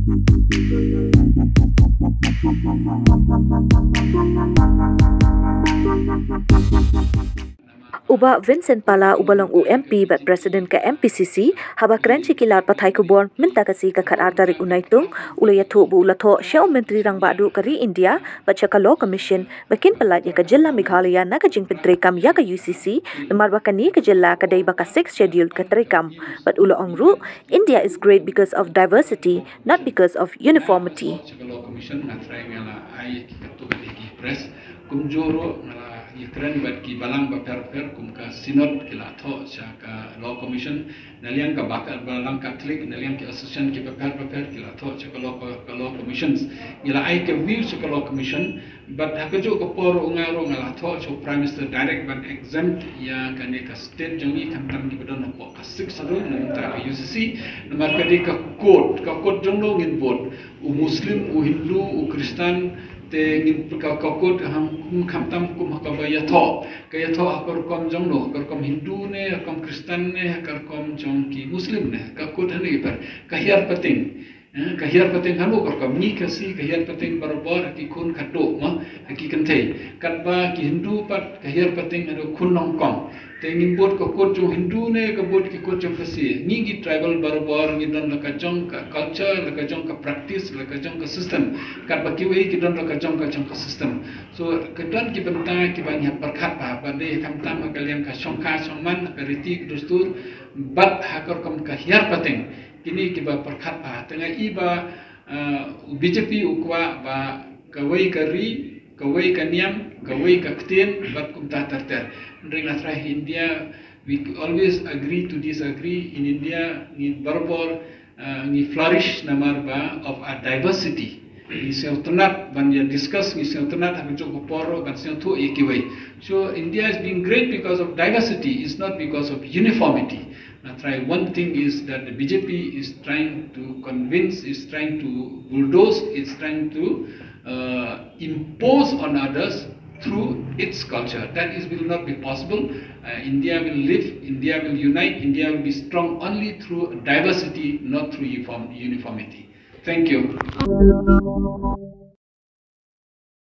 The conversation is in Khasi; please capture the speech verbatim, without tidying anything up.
U Bah Vincent Pala uba long u M P bad President ka M P C C, haba kren sha ki lad pathai khubor mynta ka sngi ka khatar tarik u Naitung, u la ïathuh ba u la thoh sha u Myntri Rangbah Duh ka ri India bad sha ka Law Commission ba kin pyllait ïa ka jylla Meghalaya na ka jingpyntreikam ïa ka U C C, namar ba kane ka jylla ka dei ba ka Sixth Schedule ka treikam. Bad u la ong ruh, India is great because of diversity, not because of uniformity. Sha ka Law Commission nga trai nga la ai ki katto katne ki press. Kumjuh ruh nga la ïakren bad ki balang bapher bapher kum ka Synod ki la thoh sha ka Law Commission. Na liang ka ba-, balang Catholic, na liang ki association ki bapher bapher ki la thoh sha ka Law, ka Law Commissions. Ngi la ai ka view sha ka Law Commission. Bad ha kajuh ka por ruh nga ruh nga la thoh sha u Prime Minister direct ban exempt ïa kane ka state jong ngi khamtam kiba don hapoh ka Sixth Schedule na bynta ka U C C. Namar ka dei ka code, ka code jong no ngin bud. U Muslim, u Hindu, u Kristan, te ngin ka, ka code ham kum khamtam kum ha kaba ïathoh. Ka ïathoh ha ka rukom jong no, ha ka rukom Hindu ne, ha ka rukom Kristan ne, ha ka rukom jong ki Muslim ne. Ka code hangne ïa par, ka hiar pateng. Eh, ka hiar pateng hano ka rukom, ngi Khasi ka hiar pateng barabor ha ki khun khadduh ma, ha ki kynthei. Katba ki Hindu pat ka hiar pateng haduh khun nyngkong. Te ngin bud ka code jong Hindu ne ka bud ki code jong Khasi. Ngi ki tribal barabor ngi don la ka jong ka culture, la ka jong ka practice, la ka jong ka system. Katba kiwei ki don la ka jong ka jong ka system. So ka don ki bynta kiba ngi hap pyrkhat bha, ba dei khamtam ha ka liang ka shongkha shongman, ka riti ka dustur, bad ha ka rukom ka hiar pateng. Kine kiba pyrkhat bha. Te nga i ba, eh, u B J P u kwah ba kawei ka ri, kawei ka niam, kawei ka ktien, bad kumta ter ter. Hynrei nga trai India, we always agree to disagree. In India ngi barabor, eh, ngi flourish namar ba of our diversity. Ngi sngewtynnat ban ïa discuss, ngi sngewtynnat ha kajuh ka por ruh ban sngewthuh ïa kiwei. So India is being great because of diversity, it's not because of uniformity. Nga trai, one thing is that the B J P is trying to convince, is trying to bulldoze, is trying to, uh, impose on others through its culture. That is, will not be possible. Uh, India will live, India will unite, India will be strong only through diversity, not through uniform, uniformity. Thank you.